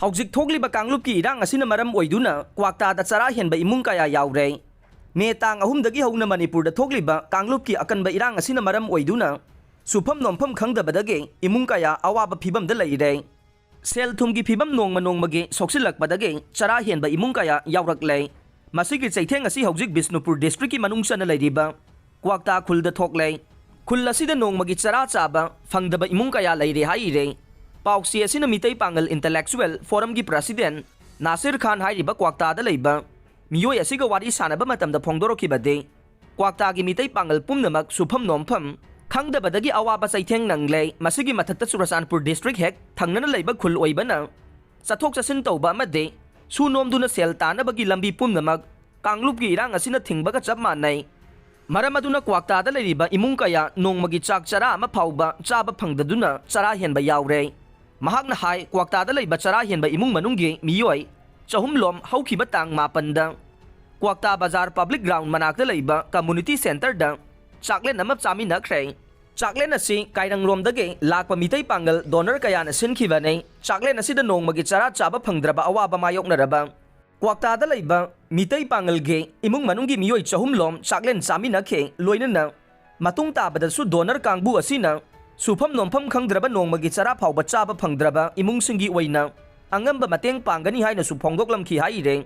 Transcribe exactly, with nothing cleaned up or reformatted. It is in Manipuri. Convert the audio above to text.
ꯍꯧꯖꯤꯛ ꯊꯣꯛꯂꯤꯕ ꯀꯥꯡꯂꯨꯞꯀꯤ ꯏꯔꯥꯡ ꯑꯁꯤꯅ ꯃꯔꯝ ꯑꯣꯏꯗꯨꯅ ꯀ꯭ꯋꯥꯛꯇꯥꯗ ꯆꯔꯥ ꯍꯦꯟꯕ ꯏꯃꯨꯡ ꯀꯌꯥ ꯌꯥꯎꯔꯦ꯫ ꯃꯦ ꯇꯥꯡ ꯑꯍꯨꯝꯗꯒꯤ ꯍꯧꯅ ꯃꯅꯤꯄꯨꯔꯗ ꯊꯣꯛꯂꯤꯕ ꯀꯥꯡꯂꯨꯞꯀꯤ ꯑꯀꯟꯕ ꯏꯔꯥꯡ ꯑꯁꯤꯅ ꯃꯔꯝ ꯑꯣꯏꯗꯨꯅ ꯁꯨꯐꯝ ꯅꯣꯝꯐꯝ ꯈꯪꯗꯕꯗꯒꯤ ꯏꯃꯨꯡ ꯀꯌꯥ ꯑꯋꯥꯕ ꯐꯤꯕꯝꯗ ꯂꯩꯔꯦ꯫ ꯁꯦꯜ ꯊꯨꯝꯒꯤ ꯐꯤꯕꯝ ꯅꯣꯡꯃ ꯅꯣꯡꯃꯒꯤ ꯁꯣꯛꯆꯤꯜꯂꯛꯄꯗꯒꯤ ꯆꯔꯥ ꯍꯦꯟꯕ ꯏꯃꯨꯡ ꯀꯌꯥ ꯌꯥꯎꯔꯛꯂꯦ꯫ ꯃꯁꯤꯒꯤ ꯆꯩꯊꯦꯡ ꯑꯁꯤ ꯍꯧꯖꯤꯛ ꯕꯤꯁꯅꯨꯄꯨꯔ ꯗꯤꯁꯇ꯭ꯔꯤꯛꯀꯤ ꯃꯅꯨꯡ ꯆꯟꯅ ꯂꯩꯔꯤꯕ ꯀ꯭ꯋꯥꯛꯇꯥ ꯈꯨꯜꯗ ꯊꯣꯛꯂꯦ꯫ ꯈꯨꯜ ꯑꯁꯤꯗ ꯅꯣꯡꯃꯒꯤ ꯆꯔꯥ ꯆꯥꯕ ꯐꯪꯗꯕ ꯏꯃꯨꯡ ꯀꯌꯥ ꯂꯩꯔꯦ ꯍꯥꯏꯔꯦ꯫ ꯄꯥꯎꯆꯦ ꯑꯁꯤꯅ ꯃꯤꯇꯩ ꯄꯥꯉꯜ ꯏꯟꯇꯦꯂꯦꯛꯆꯨꯋꯦꯜ ꯐꯣꯔꯝꯒꯤ ꯄ꯭ꯔꯁꯤꯗꯦꯟ ꯅꯥꯁꯤꯔ ꯈꯥꯟ ꯍꯥꯏꯔꯤꯕ ꯀ꯭ꯋꯥꯛꯇꯥꯗ ꯂꯩꯕ ꯃꯤꯑꯣꯏ ꯑꯁꯤꯒ ꯋꯥꯔꯤ ꯁꯥꯟꯅꯕ ꯃꯇꯝꯗ ꯐꯣꯡꯗꯣꯔꯛꯈꯤꯕꯗꯤ, ꯀ꯭ꯋꯥꯛꯇꯥꯒꯤ ꯃꯤꯇꯩ ꯄꯥꯉꯜ ꯄꯨꯝꯅꯃꯛ ꯁꯨꯐꯝ ꯅꯣꯝꯐꯝ ꯈꯪꯗꯕꯗꯒꯤ ꯑꯋꯥꯕ ꯆꯩꯊꯦꯡ ꯅꯪꯂꯦ꯫ ꯃꯁꯤꯒꯤ ꯃꯊꯛꯇ ꯆꯨꯔꯆꯥꯟꯄꯨꯔ ꯗꯤꯁꯇ꯭ꯔꯤꯛ ꯍꯦꯛ ꯊꯪꯅꯅ ꯂꯩꯕ ꯈꯨꯜ ꯑꯣꯏꯕꯅ ꯆꯠꯊꯣꯛ ꯆꯠꯁꯤꯟ ꯇꯧꯕ ꯑꯃꯗꯤ ꯁꯨ ꯅꯣꯝꯗꯨꯅ ꯁꯦꯜ ꯇꯥꯅꯕꯒꯤ ꯂꯝꯕꯤ ꯄꯨꯝꯅꯃꯛ ꯀꯥꯡꯂꯨꯞꯀꯤ ꯏꯔꯥꯡ ꯑꯁꯤꯅ ꯊꯤꯡꯕꯒ ꯆꯞ ꯃꯥꯟꯅꯩ꯫ ꯃꯔꯝ ꯑꯗꯨꯅ ꯀ꯭ꯋꯥꯛꯇꯥꯗ ꯂꯩꯔꯤꯕ ꯏꯃꯨꯡ ꯀꯌꯥ ꯅꯣꯡꯃꯒꯤ ꯆꯥꯛ ꯆꯔꯥ ꯑꯃ ꯐꯥꯎꯕ ꯆꯥꯕ ꯐꯪꯗꯗꯨꯅ ꯆꯔꯥ ꯍꯦꯟꯕ ꯌꯥꯎꯔꯦ꯫ ꯃꯍꯥꯛꯅ ꯍꯥꯏ, ꯀ꯭ꯋꯥꯛꯇꯥꯗ ꯂꯩꯕ ꯆꯔꯥ ꯍꯦꯟꯕ ꯏꯃꯨꯡ ꯃꯅꯨꯡꯒꯤ ꯃꯤꯑꯣꯏ ꯆꯍꯨꯝ ꯂꯣꯝ ꯍꯧꯈꯤꯕ ꯇꯥꯡ ꯃꯥꯄꯟꯗ ꯀ꯭ꯋꯥꯛꯇꯥ ꯕꯖꯥꯔ ꯄꯕ꯭ꯂꯤꯛ ꯒ꯭ꯔꯥꯎꯟ ꯃꯅꯥꯛꯇ ꯂꯩꯕ ꯀꯝꯃꯨꯅꯤꯇꯤ ꯁꯦꯟꯇꯔꯗ ꯆꯥꯛꯂꯦꯟ ꯑꯃ ꯆꯥꯃꯤꯟꯅꯈ꯭ꯔꯦ꯫ ꯆꯥꯛꯂꯦꯟ ꯑꯁꯤ ꯀꯥꯏꯔꯪꯂꯣꯝꯗꯒꯤ ꯂꯥꯛꯄ ꯃꯤꯇꯩ ꯄꯥꯡꯒꯜ ꯗꯣꯅꯔ ꯀꯌꯥꯅ ꯁꯤꯟꯈꯤꯕꯅꯤ꯫ ꯆꯥꯛꯂꯦꯟ ꯑꯁꯤꯗ ꯅꯣꯡꯃꯒꯤ ꯆꯔꯥ ꯆꯥꯕ ꯐꯪꯗ꯭ꯔꯕ ꯑꯋꯥꯕ ꯃꯥꯌꯣꯛꯅꯔꯕ ꯀ꯭ꯋꯥꯛꯇꯥꯗ ꯂꯩꯕ ꯃꯤꯇꯩ ꯄꯥꯡꯒꯜꯒꯤ ꯏꯃꯨꯡ ꯃꯅꯨꯡꯒꯤ ꯃꯤꯑꯣꯏ ꯆꯍꯨꯝ ꯂꯣꯝ ꯆꯥꯛꯂꯦꯟ ꯆꯥꯃꯤꯟꯅꯈꯤ꯫ ꯂꯣꯏꯅꯅ ꯃꯇꯨꯡ ꯇꯥꯕꯗꯁꯨ ꯗꯣꯅꯔ ꯀꯥꯡꯕꯨ ꯑꯁꯤꯅ ꯁꯨꯐꯝ ꯅꯣꯝꯐꯝ ꯈꯪꯗ꯭ꯔꯕ ꯅꯣꯡꯃꯒꯤ ꯆꯔꯥ ꯐꯥꯎꯕ ꯆꯥꯕ ꯐꯪꯗ꯭ꯔꯕ ꯏꯃꯨꯡꯁꯤꯡꯒꯤ ꯑꯣꯏꯅ ꯑꯉꯝꯕ ꯃꯇꯦꯡ ꯄꯥꯡꯒꯅꯤ ꯍꯥꯏꯅꯁꯨ ꯐꯣꯡꯗꯣꯛꯂꯝꯈꯤ ꯍꯥꯏꯔꯦ꯫